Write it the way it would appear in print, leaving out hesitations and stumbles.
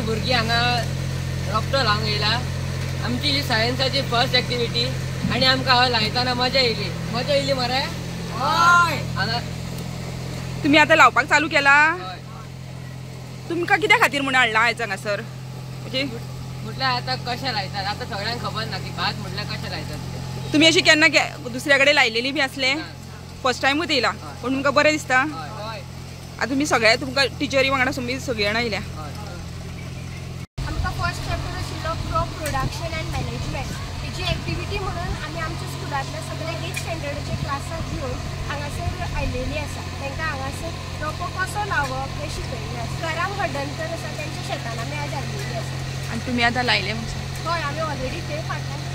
भुरगीं हांगा रोपटो लावंक येयला. आमची ही सायन्साची फर्स्ट एक्टिविटी आनी आमकां हांव लायतना मजा येयली. मजा येयली मरे? हय. हांगा तुमी आतां लावपाक चालू केला? तुमकां कित्या खातीर म्हूण हाडला आयज हांगासर? म्हणजे म्हटल्यार आतां कशें लायतात आतां सगळ्यांक खबर ना की भात म्हटल्यार कशें लायतात. तुमी अशी केन्ना दुसऱ्या कडेन लायलेली बी आसले? फर्स्ट टायमूच येयला पूण तुमकां बरें दिसता? आतां तुमी सगळे तुमकां टिचरी वांगडा तुमी सगळीं जाणां येयल्या. आमकां फर्स्ट चॅप्टर आशिल्लो क्रॉप प्रोडक्शन अँड मॅनेजमेंट. हेजी एक्टिविटी म्हणून आमी आमच्या स्कुलांतल्या सगळे 8th स्टँडर्डाच्या क्लासाक घेवन हांगासर आयलेली आसा. तांकां हांगासर रोपो कसो लावप हें शिकयल्लें आसा. कराम हळदणकर आसा तेंच्या शेतान आमी आयज आयलेली आसा. आनी तुमी आतां लायले? हय, आमी ऑलरेडी ते फाटल्यान